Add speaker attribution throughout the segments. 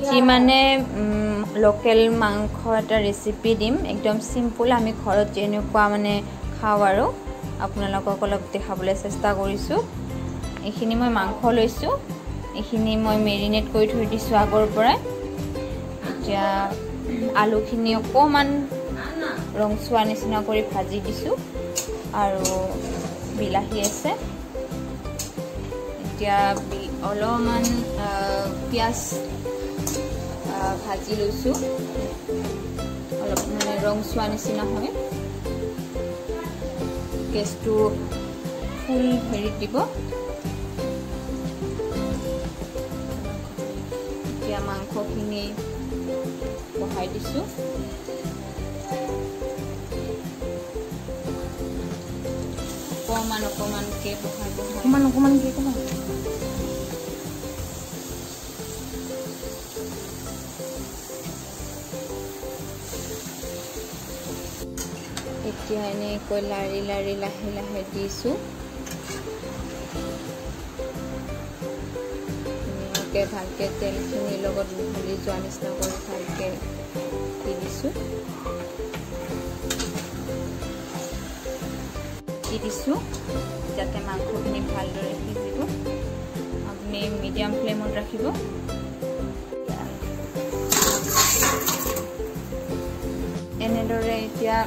Speaker 1: আজি মানে লোকেল মাংস এটা ৰেচিপি দিম, একদম চিম্পল। আমি ঘৰত যেনেকুৱা মানে খাওঁ আৰু আপোনালোকক অলপ দেখাবলৈ চেষ্টা কৰিছোঁ। এইখিনি মই মাংস লৈছোঁ, এইখিনি মই মেৰিনেট কৰি থৈ দিছোঁ আগৰ পৰাই। এতিয়া আলুখিনি অকণমান ৰংচোৱা নিচিনা কৰি ভাজি দিছোঁ আৰু বিলাহী আছে। এতিয়া অলপমান পিঁয়াজ ভাজি লৈছোঁ, অলপ মানে ৰংচোৱা নিচিনা হয়। গেছটো ফুল হেৰিত দিব। এতিয়া মাংসখিনি বহাই দিছোঁ। অকণমান অকণমানকৈ বহাই বহাই
Speaker 2: অকণমান অকণমানকৈ
Speaker 1: এতিয়া এনেকৈ লাৰি লাৰি লাহে লাহে দিছোঁ। ধুনীয়াকৈ ভালকৈ তেলখিনিৰ লগত মিহলি যোৱা নিচিনা কৰি ভালকৈ দি দিছোঁ। দি দিছোঁ যাতে মাংসখিনি ভালদৰে সিজিব। আপুনি মিডিয়াম ফ্লেমত ৰাখিব। এনেদৰে এতিয়া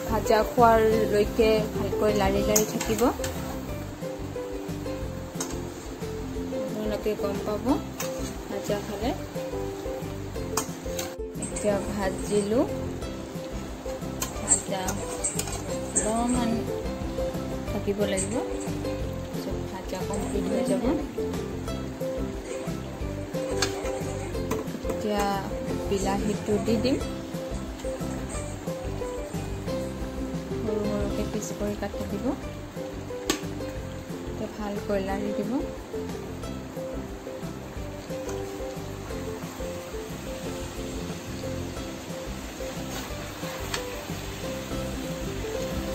Speaker 1: ভাজা খোৱাৰলৈকে ভালকৈ লাৰি লাৰি থাকিব। আপোনালোকে গম পাব ভাজা খালে। এতিয়া ভাজিলোঁ, ভাজা অলপমান থাকিব লাগিব, পিছত ভাজা কমপ্লিট হৈ যাব। এতিয়া বিলাহীটো দি দিম, সৰু সৰুকৈ পিচ কৰি কাটি দিব। এতিয়া ভালকৈ লাৰি দিব।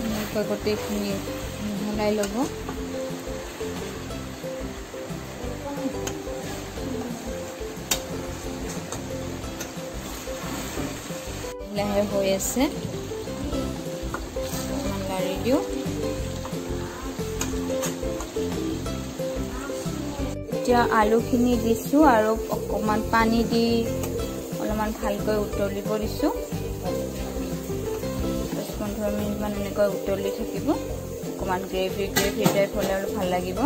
Speaker 1: এনেকৈ গোটেইখিনি মিহলাই ল'ব। লাহে হৈ আছে, অকণমান লাৰি দিওঁ। এতিয়া আলুখিনি দিছোঁ আৰু অকণমান পানী দি অলপমান ভালকৈ উতলিব দিছোঁ। 10-15 মিনিটমান এনেকৈ উতলি থাকিব। অকণমান গ্ৰেভি গ্ৰেভি টাইপ হ'লে অলপ ভাল লাগিব।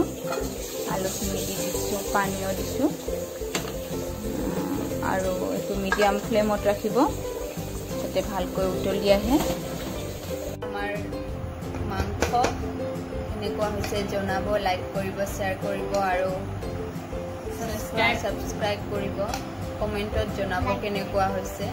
Speaker 1: আলুখিনি দি দিছোঁ, পানীও দিছোঁ আৰু এইটো মিডিয়াম ফ্লেমত ৰাখিব যাতে ভালকৈ উতলি আহে। আমাৰ মাংস কেনেকুৱা হৈছে জনাব, লাইক কৰিব, শ্বেয়াৰ কৰিব আৰু ছাবস্ক্ৰাইব কৰিব। কমেণ্টত জনাব কেনেকুৱা হৈছে।